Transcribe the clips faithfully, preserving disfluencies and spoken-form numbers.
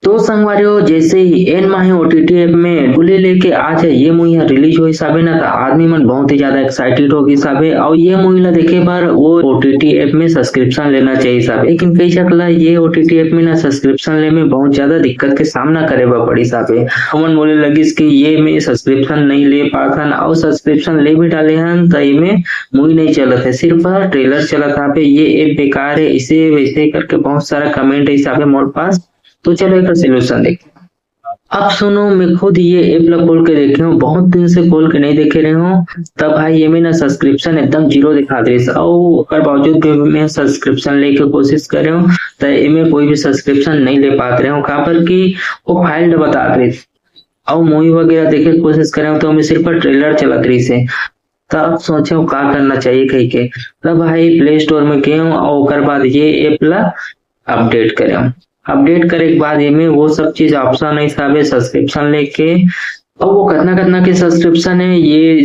तो संगवारी हो, जैसे ही एन माही ओटीटी ऐप में डोली लेके आज ये मूवी ह रिलीज होइस हाबे ना, त आदमी मन बहुत ही ज्यादा एक्साइटेड हो गिस हाबे। और ये मूवी ला देखे बर वो ओटीटी ऐप में सब्सक्रिप्शन लेना चाहिए हाबे, लेकिन कई झन ला ये ओटीटी ऐप में ना सब्सक्रिप्शन ले में बहुत ज्यादा दिक्कत के सामना करे बर पड़िस हाबे। हमन बोले लगिस कि ये में सब्सक्रिप्शन नहीं ले पात हन, और सब्सक्रिप्शन ले भी डाले हन त एमे मूवी नहीं चलत है, सिर्फ ट्रेलर चलत हाबे, ये ऐप बेकार है, इसे वैसे करके बहुत सारा कमेंट आइस हाबे मोर पास। तो चलो एक सोल्यूशन देखते हैं। अब सुनो, मैं खुद ये ऐप ला खोल के देखे हूँ, बहुत दिन से खोल के नहीं देखे रहे हूँ। तब भाई ये में ना सब्सक्रिप्शन एकदम जीरो दिखा दे रहिस, और ओकर बावजूद भी मैं सब्सक्रिप्शन लेके कोशिश करे हूँ, तो एमे कोई भी सब्सक्रिप्शन नहीं ले पात रहे हूँ, काबर कि वो फाइल बता दे रहिस, और मूवी वगैरह देखे के कोशिश करे हूँ तो मैं सिर्फ ट्रेलर चलत रहिस है। तब सोचे हूँ का करना चाहिए कह के, तब भाई प्ले स्टोर में गए हूँ और ओकर बाद ये ऐप ला अपडेट करे हूँ। अपडेट करे के बाद एमे वो सब चीज ऑप्शन आइस हाबे सब्सक्रिप्शन लेके, और वो कतना कतना के सब्सक्रिप्शन है ये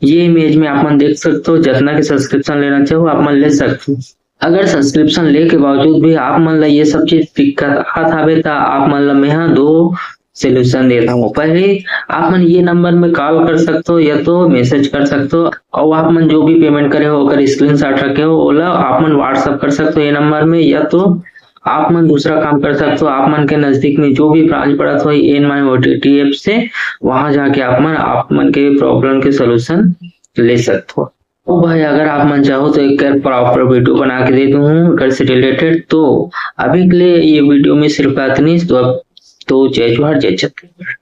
ये इमेज में आप मन देख सकते हो, जितना के सब्सक्रिप्शन लेना चाहो आप मन ले सकते हो। अगर सब्सक्रिप्शन लेके बावजूद भी आप मन ला ये सब चीज दिक्कत आत हाबे त आप मन ला मैं हा दो सोल्यूशन देता हूँ। पहले आप मन ये नंबर में कॉल कर सकते हो या तो मैसेज कर सकते हो, और आप मन जो भी पेमेंट करे हो ओकर स्क्रीनशॉट रखे हो ओला आप मन व्हाट्सएप कर सकते हो ये नंबर में, या तो आप मन दूसरा काम कर सकते हो, आप मन के नजदीक में जो भी ब्रांच पड़त हो एन माही ओटीटी ऐप से, वहां जाके आप मन आप मन के प्रॉब्लम के सोल्यूशन ले सकते हो। ओ भाई, अगर आप मन चाहो तो एक प्रॉपर वीडियो बना के दे दूँ हूँ अगर से रिलेटेड। तो अभी के लिए ये वीडियो में सिर्फ इतनी। तो अब तो जय जोहार, जय छत्तीसगढ़।